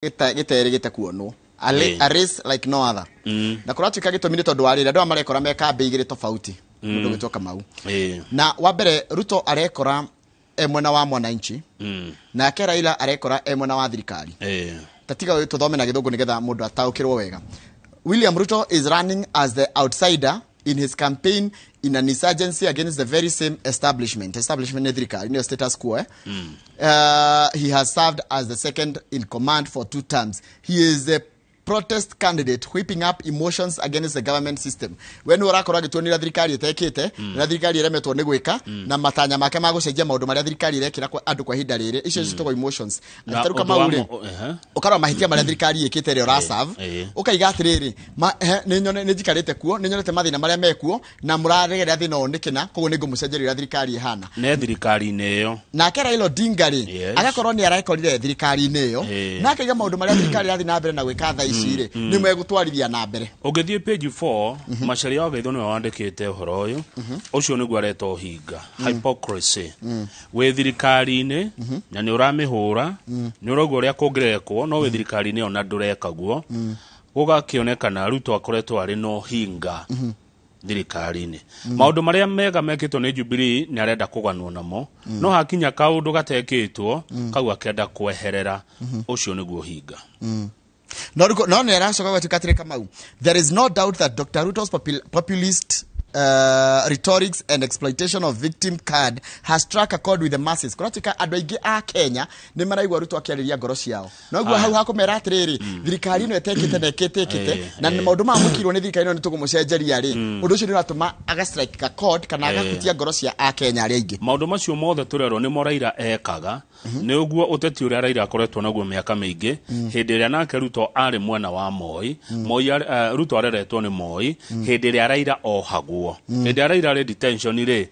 Gĩterĩgĩte kuonwo a, a race like no other. Na kũratuĩka gĩtũmi nĩ tondũ wa rĩrĩ, andũ aya marekora me kambĩ igĩrĩ tofauti, mũndũ ũgĩtwo Kamau. Na wa mbere, Ruto arekora e mwena wa mwananchi, nake Raila arekora e mwena wa thirikari. Tatiga tũthome na Gĩthũngũ nĩgetha mũndũ ataũkĩrwo wega. William Ruto is running as the outsider in his campaign in an insurgency against the very same establishment. Establishment nĩ thirikari, nĩyo status quo, eh? He has served as the second in command for two terms. He is the protest candidate whipping up emotions against the government system. We nĩ ũrakorwo agĩtuonĩra thirikari ĩtekĩte na thirikari ĩremetwo nĩ gwĩka, na matanya make ma gũcenjia maũndũ marĩa thirikari ĩrekĩra kwa andũ kwa ihinda rĩrĩ. Icio citagwo emotions. Na Tarĩu ũndũ wa Kamau rĩ, ũkarora mahĩtia marĩa thirikari ĩkĩte ĩrĩa ũraserve, ũkaiga atĩrĩrĩ, nĩ njikarĩte kuo, nĩ nyonete mathĩna marĩa mekuo, na mũraregerera thĩna ũyũ nĩkĩ? Na koguo nĩ ngũmũcenjeria ũrĩa thirikari ĩhana. Ne thirikari-inĩ ĩyo. Nake Raila Odinga rĩ, agakorwo nĩ arekorire thirikari-inĩ ĩyo, na akaiga maũndũ marĩa thirikari ĩrathiĩ na mbere na gwĩka thaa ici rĩ, nĩ megũtwarithia na mbere. Ũngĩthiĩ page 4, Macharia wa Gaitho nĩwe wandĩkĩte ũhoro ũyũ. Ũcio nĩguo areta ũhinga, hypocrisy. Wĩ thirikari-inĩ na nĩ ũramĩhũra, nĩ ũraigua ũrĩa kũngĩrekwo, no wĩ thirikari-inĩ ĩyo na ndũreka guo. Gũgakĩonekana Ruto akoretwo arĩ na ũhinga thirikari-inĩ. Maũndũ marĩa mega mekĩtwo nĩ Jubilee nĩ arenda kũganwo namo, no hakinya kaũndũ gatekĩtwo kau akenda kweherera. Ũcio nĩguo ũhinga. No nĩ aracoka gũtuĩka atĩrĩ, Kamau, there is no doubt that Dr. Ruto's populist rhetorics and exploitation of victim card has struck a chord with the masses. Kũratuĩka andũ aingĩ a Kenya nĩ maraigua Ruto akĩarĩria ngoro ciao. Noguo hau hakũmera atĩrĩrĩ, thirikari ĩno ĩtekĩte na ĩkĩte ĩkĩte, na maũndũ maya mwĩkirwo nĩ thirikari ĩno nĩ tũkũmũcenjeria rĩ, ũndũ ũcio nĩ ũratũma aga strike a chord kana agahutia ngoro cia akenya arĩa aingĩ. Maũndũ macio mothe tũrerwo nĩmo Raila ekaga. Nĩ ũguo ũteti ũrĩa Raila akoretwo naguo mĩaka mĩingĩ, hĩndĩ ĩrĩa nake Ruto arĩ mwena wa Moi. Moi Ruto areretwo nĩ Moi hĩndĩ ĩrĩa Raila ohagwo, hĩndĩ ĩrĩa Raila arĩ detention rĩ,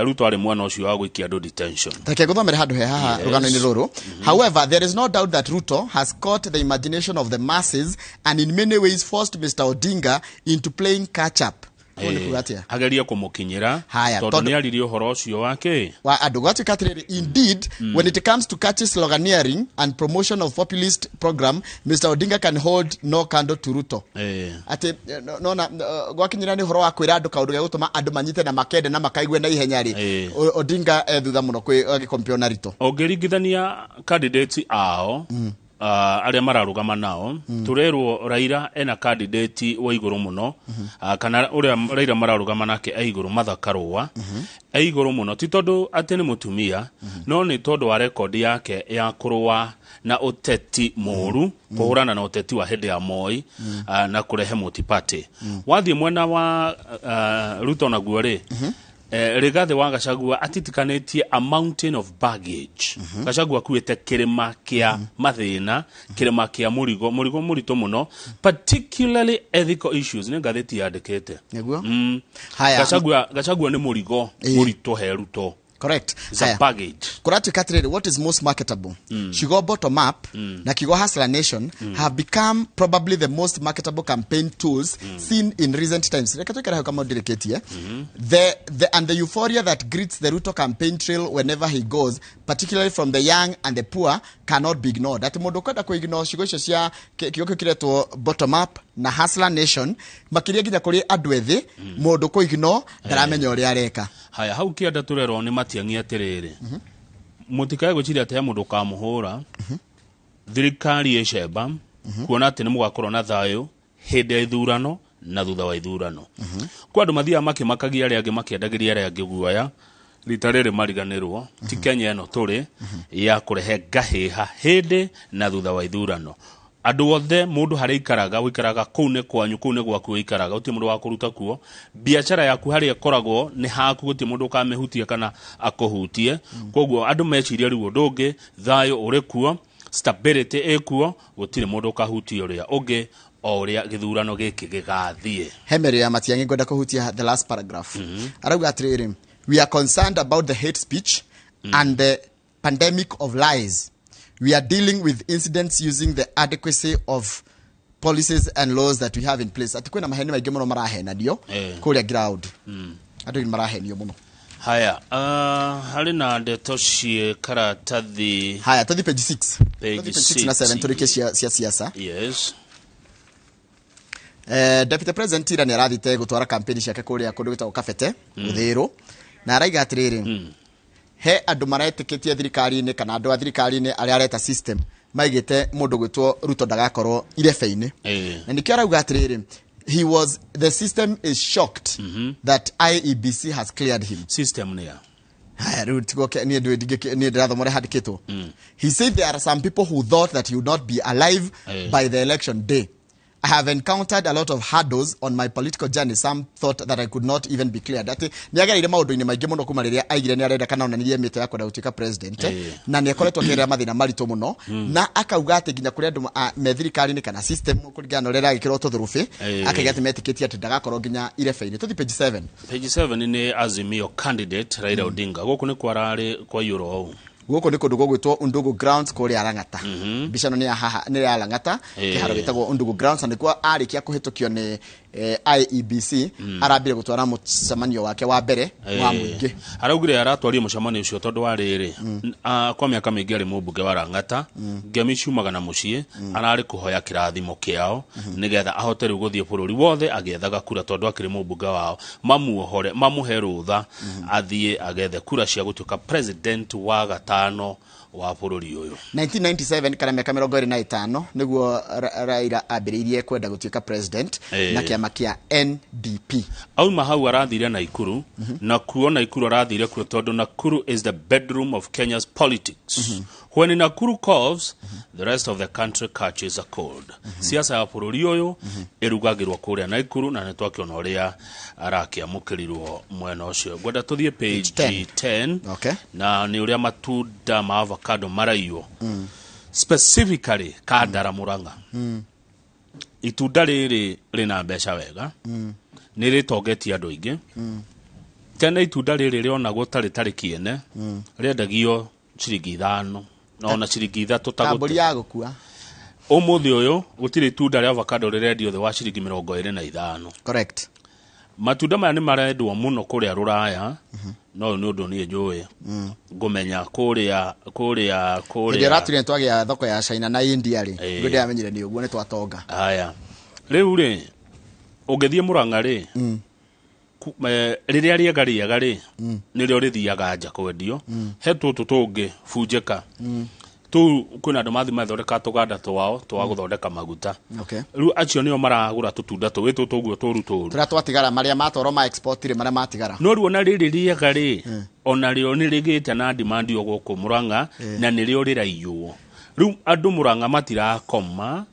Ruto arĩ mwena ũcio wa gũikia andũ detention. Reke ngũthomere handũ he haha rũgano-inĩ rũrũ. However, there is no doubt that Ruto has caught the imagination of the masses and in many ways forced Mr. Odinga into playing catch up. Ũguo nĩ kuga atĩa? Agerie kũmũkinyĩra. Haya, tondũ nĩ aririe ũhoro ũcio wake wa andũ. Gwatuĩka atĩrĩrĩ, indeed, when it comes to catchy sloganeering and promotion of populist program, Mr. Odinga can hold no candle to Ruto. Atĩ nona gwakinyĩra nĩ ũhoro wa kwĩra andũ kaũndũ gĩa gũtũma andũ manyite na makende na makaigue na ihenya rĩ, Odinga thutha mũno kwĩ agĩkompio na Ruto. Ũngĩringithania candidates ao, arĩa mararũgama nao, tũrerwo Raila ena candidate wa igũrũ mũno, kana ũrĩa Raila mararũgama nake e igũrũ, Martha Karũa e igũrũ mũno, ti tondũ atĩ nĩ mũtumia, no nĩ tondũ wa rekondi yake ya kũrũa na ũteti mũru, kũhũrana na ũteti wa hĩndĩ ya Moi, na kũrehe multi-party. Wathiĩ mwena wa Ruto naguo rĩ, Rigathĩ wa Gachagua atitikanĩtie a mountain of baggage. Gachagua akuĩte kĩrĩma kĩa mathĩna, kĩrĩma kĩa mũrigo, mũrigo mũritũ mũno, particularly ethical issues, nĩ ngathĩti yandĩkĩte. Nĩguo. Haya. Gachagua nĩ mũrigo mũritũ he Ruto. It's a Haya. baggage. Kũratuĩka atĩrĩrĩ, what is most marketable? Ciugo bottom up na kiugo hustler nation have become probably the most marketable campaign tools seen in recent times. Reke tũikare hau kama ndirĩkĩtie. The and the euphoria that greets the Ruto campaign trail whenever he goes, particularly from the young and the poor, cannot be ignored. Atĩ mũndũ ũkwenda kũignore ciugo icio cia kiugo kĩu kĩretwo bottom up na hustler nation, makĩria nginya kũrĩ andũ ethĩ, mũndũ kũignore ndaramenya ũrĩa areka. Haya, hau kĩanda tũrerwo nĩ Matiang'i atĩrĩrĩ, mũtikae gwĩciria atĩ he mũndũ ũkamũhũra. Thirikari ĩcemba kuona atĩ nĩ mũgakorwo na thayũ hĩndĩ ya ithurano na thutha wa ithurano. Kwa andũ mathiaga makĩmakagia arĩa angĩ, makĩendagĩria arĩa angĩ guoya, rita rĩrĩ mariganĩrwo ti Kenya ĩno tũrĩ ya kũrehe ngahĩha hĩndĩ na thutha wa ithurano. Andũ othe, mũndũ harĩa aikaraga, ũikaraga kũu nĩ kwanyu, kũu nĩ gwaku ũikaraga, gũtirĩ mũndũ wa kũruta kuo. Biacara yaku harĩa ĩkoragwo nĩ haku, gũtirĩ mũndũ ũkamĩhutia kana akũhutie. Koguo andũ mecirie rĩu ũndũ ũngĩ, thayũ ũrĩ kuo, stability ĩkuo, gũtirĩ mũndũ ũkahutia ũrĩa ũngĩ o ũrĩa gĩthurano gĩkĩ gĩgathiĩ. He mĩario ya Matiang'i ngwenda kũhutia the last paragraph. Arauga atĩrĩrĩ, we are concerned about the hate speech and the pandemic of lies. We are dealing with incidents using the adequacy of policies and laws that we have in place. Atĩ kwĩna maheni maingĩ mũno marahenanio kũrĩa ground, andũ nĩ marahenio mũno. Haya, harĩ na ndeto ciĩ karatathi. Haya, tũthi page 6. Page Tũthi page 6 na six. 7 tũrĩkie cia siasa. Yes. Deputy President ira nĩ arathite gũtwara campaign ciake kũrĩa kũndũ gwĩtagwo Kabete, Gũthĩrũ, na araiga atĩrĩrĩ, he andũ maretĩkĩtie thirikari-inĩ kana andũ a thirikari-inĩ arĩa areta system maigĩte mũndũ gwĩtwo Ruto ndagakorwo irebe-inĩ. Na nĩkĩo arauga atĩrĩrĩ, he was the system is shocked that IEBC has cleared him. System nĩ ya Haya, rĩu tiguo niĩ niĩ ndĩrathoma ũrĩa handĩkĩtwo. He said there are some people who thought that he would not be alive by the election day. I have encountered a lot of hurdles on my political journey. Some thought that I could not even be cleared. Atĩ nĩ agereire maũndũ-inĩ maingĩ mũno kuma rĩrĩa aigire nĩ arenda kana onanirie mĩto ya kwenda gũtuĩka president. Na nĩ akoretwo akĩgerera mathĩna maritũ mũno, na akauga atĩ nginya kũrĩ andũ me thirikari-inĩ kana system kũringana na ũrĩa ĩragĩkĩrwo tũthũrũbĩ, akaiga atĩ metĩkĩtie atĩ ndagakorwo nginya irebe-inĩ. Tũthiĩ page 7. Page 7 nĩ Azimio candidate Raila Odinga. Gũkũ nĩ kwararĩ kwaiyũra ũũ. Gũkũ nĩ kũndũ gũgwĩtwo Undugu Grounds kũrĩa Lang'ata. Mbica ĩno nĩ ya haha, nĩ ya Lang'ata, kĩharo gĩtagwo Undugu Grounds, na nĩkuo arĩkia kũhĩtũkio nĩ IEBC, arambire gũtwara mũcemanio wake wa mbere wa mũingĩ. Araugire aratwarie mũcemanio ũcio tondũ wa rĩrĩ, kwa mĩaka mĩingĩ arĩ mũmbunge wa Lang'ata, ngemi ciumaga na mũciĩ, ararĩ kũhoya kĩrathimo kĩao nĩgetha ahote rĩu gũthiĩ bũrũri wothe agĩethaga kura, tondũ akĩrĩ mũmbunge wao, mamuohore, mamũhe rũtha athiĩ agethe kura cia gũtuĩka president wa gatano wa bũrũri ũyũ. 1997 kana mĩaka 25 nĩguo Raila ambĩrĩirie kwenda gũtuĩka president na kĩama kĩa NDP. Auma hau arathire Nakuru, na kuo Nakuru arathire kuo tondũ Nakuru is the bedroom of Kenya's politics. When Nakuru coughs, the rest of the country catches a cold. Siasa ya bũrũri ũyũ ĩrugagĩrwo kũrĩa Nakuru, na nĩtwakĩona ũrĩa arakĩamũkĩrirwo mwena ũcio. Ngwenda tũthiĩ page 10. 10. Okay. Na nĩ ũrĩa matunda ma avocado maraiywo, specifically Kandara, Murang'a. Itunda rĩrĩ rĩna mbeca wega, nĩ rĩtongetie andũ aingĩ. Tene itunda rĩrĩ rĩonagwo ta rĩtarĩ kĩene, rĩendagio ciringi 5 na ona ciringi 3 ta Ta mbũri gũte. ya gũkua. Ũmũthĩ ũyũ gũtirĩ itunda rĩa avocado rĩrendio thĩ wa ciringi 25. Correct. Matunda maya nĩ marendwo mũno kũrĩa rũraya, no ũyũ nĩ ũndũ niĩ njũĩ ngũmenya kũrĩa kũrĩa Hĩndĩ kũrĩa ĩrĩa twagĩa thoko ya China na India rĩ, nĩguo ndĩramenyire nĩ ũguo nĩ twatonga. Haya, rĩu rĩ, ũngĩthiĩ Mũrang'a rĩ, rĩrĩa rĩega rĩega rĩ, nĩrĩo rĩthiaga nja kwendio. He tũtũ tũngĩ bunjĩka tũu, kwĩna andũ mathiĩ mathondeka tũganda twao twa gũthondeka maguta. Rĩu acio nĩo maragũra tũtunda tũu tũtũ ũguo tũru tũru. Tũrĩa twatigara, marĩa matwarwo ma export rĩ, marĩa matigara. No rĩu ona rĩrĩ rĩega rĩ, ona rĩo nĩ rĩgĩte na demand o gũkũ Mũrang'a, na nĩrĩo rĩraiywo. Rĩu andũ Mũrang'a matirakoma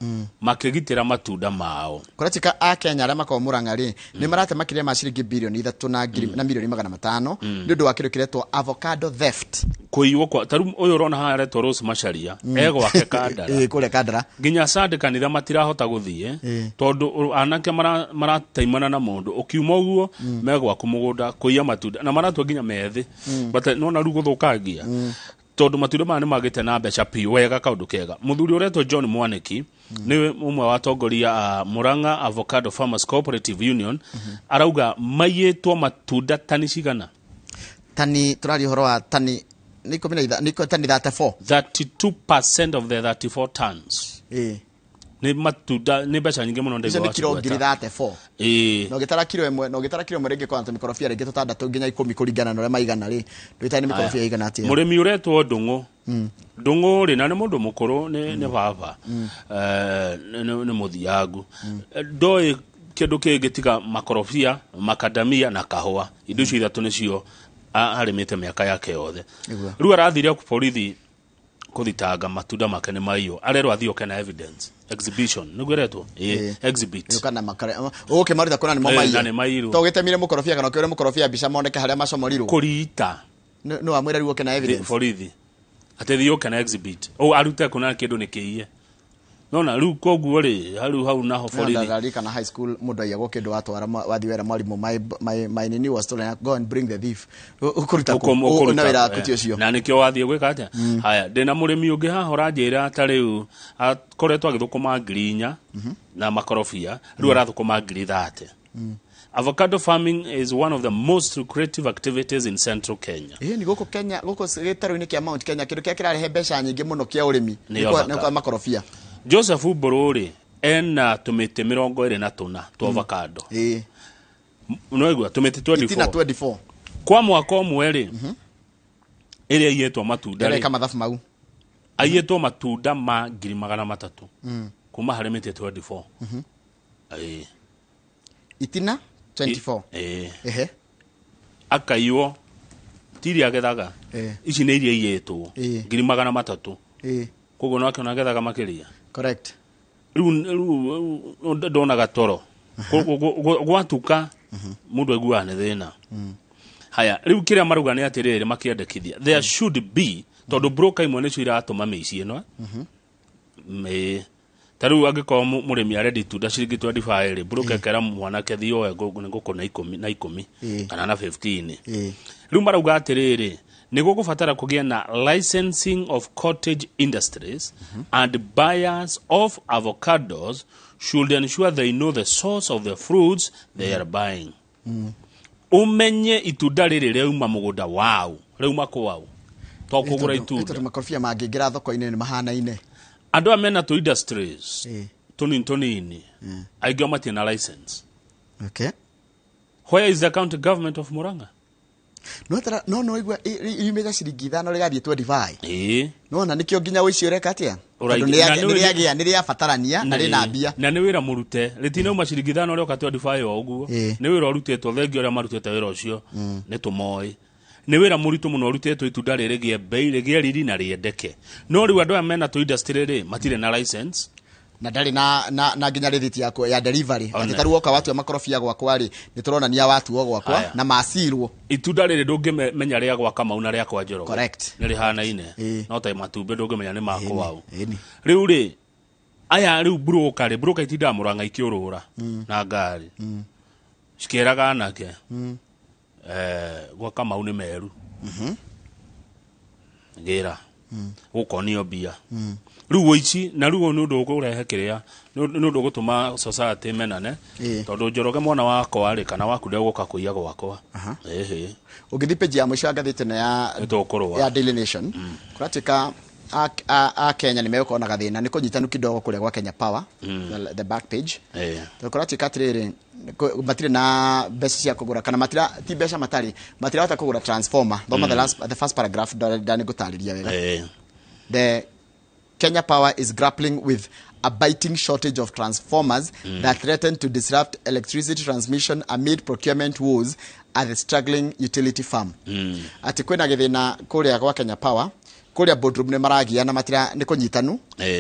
makĩgitĩra matunda mao. Kũratuĩka a Kenya arĩa makoragwo Mũrang'a rĩ, nĩ marate makĩria ma ciringi birioni 3 na ngiri na milioni 500 nĩ ũndũ wa kĩndũ kĩretwo avocado theft. Kũiywo kwa ta rĩu ũyũ ũrona haha aretwo Rose Macharia, e gwake Kandara. Ĩ, kũrĩa Kandara. Nginya Sunday kanitha matirahota gũthiĩ, tondũ anake marataimana na mũndũ ũkiuma ũguo me gwaku mũgũnda kũiya matunda, na maratua nginya methĩ. But nona rĩu gũthũkangia, tondũ matunda maya nĩ magĩte na mbeca piũ wega. Kaũndũ kega, mũthuri ũretwo John Mwaniki nĩ ũmwe wa atongoria a Murang'a Avocado Farmers Cooperative Union, arauga maiyĩtwo matunda tani cigana? Tani, tũraria ũhoro wa tani nĩ ikũmi na tani 34. 32% of the 34 tons. Nĩ matunda, nĩ mbeca nyingĩ mũno. Icio Ndaigua nĩ kiro ngiri wacigweta. 34. Na ũgĩtara kiro ĩmwe, na ũgĩtara kiro ĩmwe rĩngĩ kwa tũmĩkorobia rĩngĩ tũtandatũ nginya 10 kũringana na ũrĩa maigana rĩ, ndũĩtare nĩ mĩkorobia ĩigana atĩa. Mũrĩmi ũretwo Ndũng'ũ, Ndũng'ũ rĩ, na nĩ mũndũ mũkũrũ, nĩ baba, nĩ mũthiangu, ndoĩ kĩndũ kĩngĩ tiga makorobia, makadamia na kahũa. Indo icio ithatũ nĩcio arĩmĩte mĩaka yake yothe. Rĩu arathire borithi kũthitanga matunda make nĩ maiywo, arerwo athiĩ oke na evidence, exhibition nĩguo ĩretwo. Ĩĩ, exhibit. Ũka na makare ũkĩmaruta kũna nĩmo. Na nĩ maiyirwo. To ũgĩtemire mũkorobia kana ũkĩũre mũkorobia mbica moneke harĩa macomorirwo. Kũrita. Nĩ wamwĩra rĩu oke na evidence. Borithi atĩ thiĩ ũke na exhibit, o arute kuna kĩndũ nĩ kĩiye, nona rĩu koguo rĩ, hau hau naho borithi. Ndarikana high school mũndũ aiyagwo kĩndũ, watwara wathiĩ wera mwarimũ, my nini was told, "Go and bring the thief." Ũkũruta kũ? Ũkũruta Na wĩra waku eh. ti ũcio. Na nĩkĩo wathiĩ gwĩka atĩa. Haya, ndĩna mũrĩmi ũngĩ haha ũranjĩra ta rĩu akoretwo agĩthũkũma 4,000 na makorobia, rĩu arathũkũma 30,000. Avocado farming is one of the most lucrative activities in central Kenya. Ĩĩ, nĩ gũkũ Kenya, gũkũ gĩtarũ-inĩ kĩa Mount Kenya, kĩndũ kĩrĩa kĩrarehe mbeca nyingĩ mũno kĩa ũrĩmi Nĩ nĩ kwa avocado. nĩ kwa makorobia. Joseph Mbũrũ rĩ, ena tũmĩtĩ 24 twa avocado. Noigua tũmĩtĩ Itina 24 24. Kwa mwaka ũmwe rĩ, ĩrĩa aiyĩtwo matunda rĩ, Ndĩreka mathabu mau. Aiyĩtwo matunda ma 300,000 kuma harĩ mĩtĩ 24. Ĩĩ. Itina 24. Ĩĩ. Ehe. Akaiywo ti iria agethaga, ici nĩ iria iyĩtwo 300,000. Koguo no akĩona agethaga makĩria. Correct. Rĩu ndonaga toro. Gwatuka mũndũ aiguaga nĩ thĩna. Haya, rĩu kĩrĩa marauga nĩ atĩrĩrĩ, makĩendekithia there should be, tondũ broker imwe nĩcio iratũma mĩici ĩno. Ĩĩ. Ta rĩu angĩkorwo mũrĩmi arendi itunda ciringi 25 rĩ, broker ĩkera mwanake thiĩ oe nĩ ngũkũ na ikũmi na ikũmi kana na 15. Rĩu marauga atĩrĩrĩ, nĩ gũgũbatara kũgĩa na licensing of cottage industries, and buyers of avocados should ensure they know the source of the fruits they are buying. Ũmenye itunda rĩrĩ rĩauma mũgũnda wau, rĩauma kwau, to kũgũra itunda. Tondũ makorobia mangĩingĩra thoko-inĩ nĩ mahanaine. Andũ aya mena tũ industries tũnini tũnini, aingĩ ao matirĩ na license. Where is the county government of Murang'a? No tara no no igua yumĩte ciringi 5 rĩgathiĩ 25. Nona nĩkĩo nginya ũici ũreka atĩa? Ũraingĩ- Tondũ na nĩ nĩ rĩagĩa, nĩ rĩabatarania na rĩna mbia. Na nĩ wĩra mũrute, rĩtinauma ciringi 5 rĩoka 25 o ũguo. Nĩ wĩra ũrutĩtwo, thengia ũrĩa marutĩte wĩra ũcio nĩ tũmoĩ. Nĩ wĩra mũritũ mũno ũrutĩtwo itunda rĩrĩ rĩgĩe mbei, rĩgĩe riri na rĩendeke. No rĩu andũ aya mena tũ industry rĩ, matirĩ na license. Na ndarĩ na nginya rĩthiti ya delivery. One. Atĩ tarĩu woka watua makorobia gwakwa rĩ, nĩ tũronania watuo gwakwa na macirwo. Itunda rĩrĩ ndũngĩmenya rĩa gwa Kamau na rĩa kwa Njoroge. Correct. Nĩ rĩhanaine. No ta matumbĩ ndũngĩmenya nĩ ma kwao. Ĩni. Rĩu rĩ, aya rĩu broker rĩ, broker itindaga Murang'a ikĩũrũra na ngari. Cikĩraga anake gwa Kamau nĩ meru. Gĩra gũkonio mbia. Rĩu ũici na rĩu nĩ ũndũ ũkũrehe kĩrĩa, nĩ ũndũ ũgũtũma society menane, tondũ Njoroge mwana wakwa rĩ, kana waku ndegũka kũiya gwakwa. Ĩhĩ. Ũngĩthiĩ page ya mũico ya ngathĩti ĩno ya Nĩ tũkũrũa. ya Daily Nation, kũratuĩka a Kenya nĩ megũkorwo na gathĩna nĩ kũnyitanu kidogo kũrĩa gwa Kenya Power, the back page. Tondũ kũratuĩka atĩrĩrĩ, matirĩ na mbeca cia kũgũra, kana matira, ti mbeca matarĩ, matirahota kũgũra transformer. Thoma the first paragraph, nda nĩngũtarĩria wega. The Kenya Power is grappling with a biting shortage of transformers that threaten to disrupt electricity transmission amid procurement woes at the struggling utility firm. Atĩ kwĩna gĩthĩna kũrĩa gwa Kenya Power, kũrĩa boardroom nĩ maragia na matira nĩ kũnyitanu,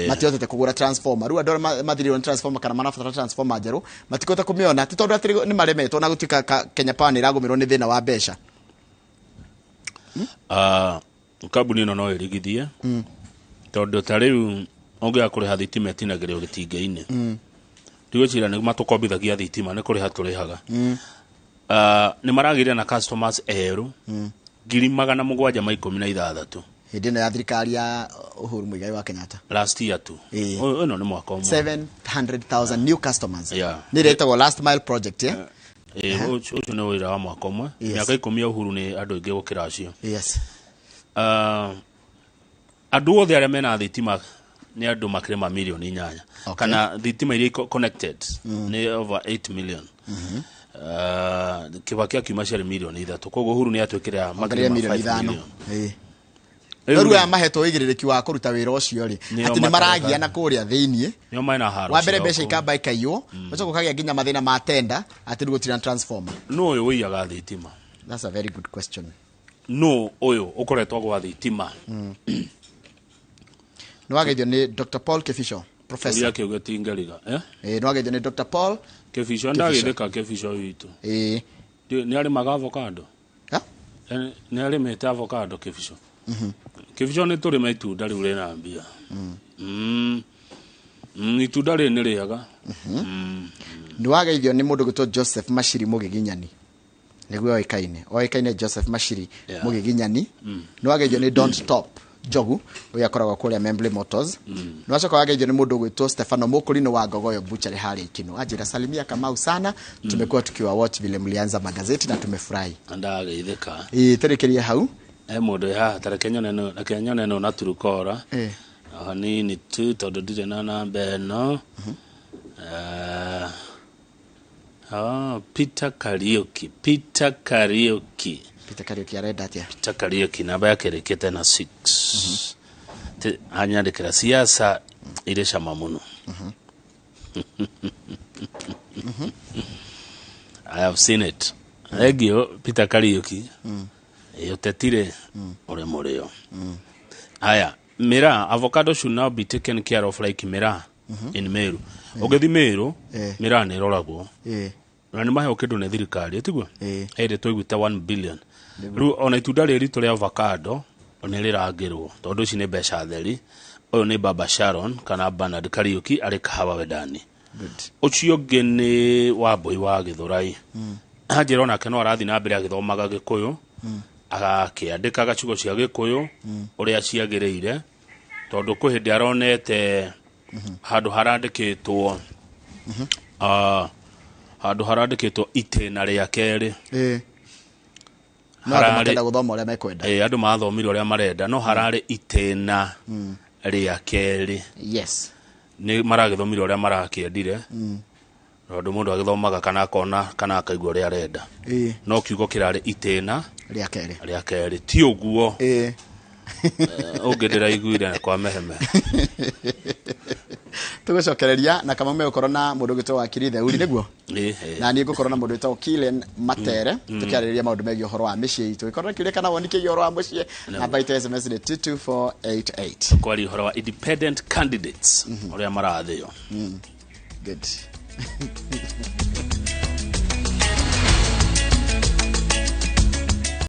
matihotete kũgũra transformer. Rĩu andũ arĩa mathirĩirwo nĩ transformer kana marabatara transformer njerũ matikũhota kũmĩona, ti tondũ atĩ nĩ maremetwo na gũtuĩka Kenya Power nĩ ĩragũmĩrwo nĩ thĩna wa mbeca. Kambuni ĩno no ĩrigithie, tondũ ta rĩu ũngĩaga kũrĩha thitima ĩtinagĩrio gĩtingĩ-inĩ. Ndigwĩciria nĩ matũkombithagia thitima, nĩ kũrĩha tũrĩhaga. Nĩ maragĩire na customers erũ 716,000. Hĩndĩ ĩno ya thirikari ya Uhuru Muigai wa Kenyatta. Last year tu. Ũyũ ĩno nĩ mwaka ũmwe. 700,000 new customers. Nĩ ĩretagwo last mile project, eh? Ũcio nĩ wĩra wa mwaka ũmwe. Mĩaka 10 ya Uhuru nĩ andũ aingĩ gũkĩra acio. Andũ othe arĩa mena thitima nĩ andũ makĩria ma mirioni 8. Kana thitima iria connected nĩ over 8 million. Kibaki akiuma ciarĩ mirioni 3. Koguo Uhuru nĩ atuĩkire Ongerera makĩria ma mirioni 5 ithano. million. No rĩu aya mahetwo ũigĩrĩrĩki wa kũruta wĩra ũcio rĩ, Nĩo atĩ nĩ maragia matareka. na kũrĩa thĩiniĩ. Nĩo mena haro Wa mbere ciao mbeca kũu. ikamba ikaiywo, ũgacoka ũkagĩa nginya mathĩna ma tenda atĩ rĩu gũtirĩ na transformer. Nũ ũyũ ũiyaga thitima? That's a very good question. Nũ ũyũ ũkoretwo gwa thitima? Nĩ wageithio nĩ Dr. Paul Kibisho, professor. Ũrĩa kĩuge ti ngeriga, eh? Nĩ wageithio nĩ Dr. Paul Kibisho, ndagĩthĩka Kibisho witũ. Nĩ arĩmaga avocado? Ha? Nĩ arĩmĩte avocado Kibisho? Kibisho nĩ tũrĩma itunda rĩu rĩna mbia. Itunda rĩrĩ nĩ rĩega. Nĩ wageithio nĩ mũndũ gwĩtwo Joseph Mashiri Mũgiginyani. Nĩguo oĩkaine. Oĩkaine Joseph Mashiri Mũgiginyani. Nĩ wageithio nĩ Don't Stop Njogu ũrĩa akoragwo kũrĩa Membley Motors. Nĩ wacoka wageithio nĩ mũndũ ũgwĩtwo Stefano Mũkũrinũ wa Ngogoyo Butchery harĩa Ikino. Anjĩra salimia Kamau sana, tumekuwa tukiwa watch vile mlianza magazeti na tumefurahi. Ndageithĩka. Ĩĩ, tũrĩkĩrie hau. He mũndũ wĩ haha ta reke nyone nũ, reke nyone nũ na Turukora. O hanini tu tondũ ndirĩ na namba ĩno. Oh, Peter Kariuki, Peter Kariuki. Peter Kariuki arenda atĩa? Peter Kariuki namba yake ĩrĩkĩte na 6. Anyandĩkĩra siasa irĩ cama mũno. I have seen it. Thengio Peter Kariuki. Ĩ ũtetire ũrĩ mũrĩo. Haya, miraa, avocado should now be taken care of like miraa in Meru. Ũngĩthi Meru, miraa nĩ ĩroragwo. Na nĩ maheo kĩndũ nĩ thirikari, tiguo? Ĩrĩ twaiguĩte 1 billion. Rĩu ona itunda rĩrĩ ritũ rĩa avocado nĩ rĩrangĩrwo tondũ ici nĩ mbeca theri. Ũyũ nĩ Baba Sharon kana Bernard Kariuki arĩ Kahawa Wendani. Ũcio ũngĩ nĩ Wambũi wa Gĩthũrai. Anjĩra onake no arathiĩ na mbere agĩthomaga Gĩkũyũ, agakĩandĩkaga ciugo cia Gĩkũyũ ũrĩa ciagĩrĩire, tondũ kwĩ hĩndĩ aronete handũ harandĩkĩtwo, handũ harandĩkĩtwo itĩna rĩa kerĩ. No andũ makenda gũthoma ũrĩa mekwenda. Andũ mathomire ũrĩa marenda, no hararĩ itĩna rĩa kerĩ. Nĩ maragĩthomire ũrĩa marakĩendire. Tondũ mũndũ agĩthomaga kana akona kana akaigua ũrĩa arenda. No kiugo kĩrarĩ itĩna rĩa kerĩ. Rĩa kerĩ. Ti ũguo. Ũngĩ ndĩraiguire kwa meheme. Tũgũcokereria na Kamau megũkorwo na mũndũ ũgwĩtwo Wakiri Theuri, nĩguo? Na niĩ ngũkorwo na mũndũ wĩtagwo Killen Matere, tũkĩarĩrĩria maũndũ megiĩ ũhoro wa mĩciĩ itũ. Ĩkorwo na kĩũria kana woni kĩgiĩ ũhoro wa mũciĩ, namba itũ ya SMS nĩ 22488. Tũkwaria ũhoro wa independent candidates, ũrĩa marathĩo. Good.